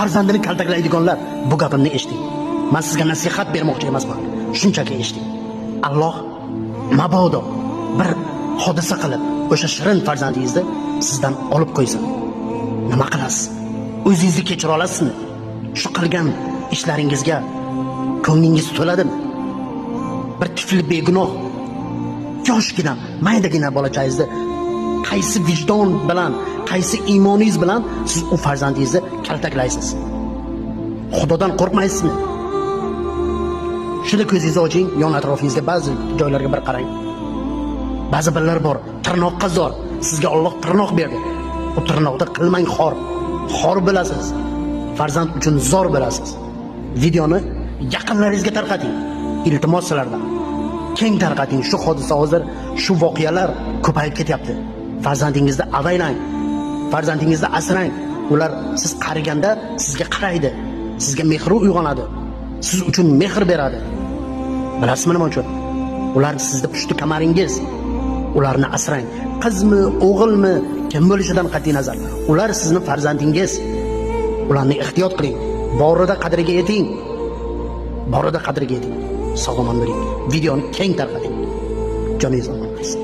Farzandini kaltaklaydiganlar, bu gapimni eshiting. Men sizga nasihat bermoqchi emasman. Shunchaki eshiting. Alloh mabodo bir hodisa qilib o'sha shirin farzandingizni sizdan olib qo'ysa, nima qilasiz? O'zingizni kechira olasizmi? Shu qilgan ishlaringizga ko'nglingiz to'ladimi? Bir tifli begunoh yoshgina, maydagina bolachangizni qaysi vijdon bilan, qaysi iymoningiz bilan siz u farzandingizni kaltaklaysiz? Xudodan qo'rqmaysizmi? Shunda ko'zingizni oching, yon atrofingizga ba'zi joylarga bir qarang. Ba'zi birlar bor, tirnoqqa zor. Sizga Alloh tirnoq berdi. U tirnoqda qilmang xor. Xor bo'lasiz. Farzand uchun zor bo'lasiz. Videoni yaqinlaringizga tarqating. Iltimos sizlardan. Keng tarqating. Shu hodisa hozir, shu voqealar ko'payib ketyapti. Farzandingizni avaylang. Farzandingizni asrang. Ular siz qariganda sizga qaraydi. Sizga mehri uyg'onadi. Siz uchun mehr beradi. Bilasizmi nima uchun? Ular sizni pushti kamaringiz. Ularni asrang. Qizmi, o'g'ilmi, kim bo'lishidan qat'iy nazar. Ular sizni farzandingiz. Ularni ehtiyot qiling. Borida qadriga yeting. Borida qadriga yeting. Sog' omon bo'ling. Videoni keng tarqating. Joningiz omon bo'lsin.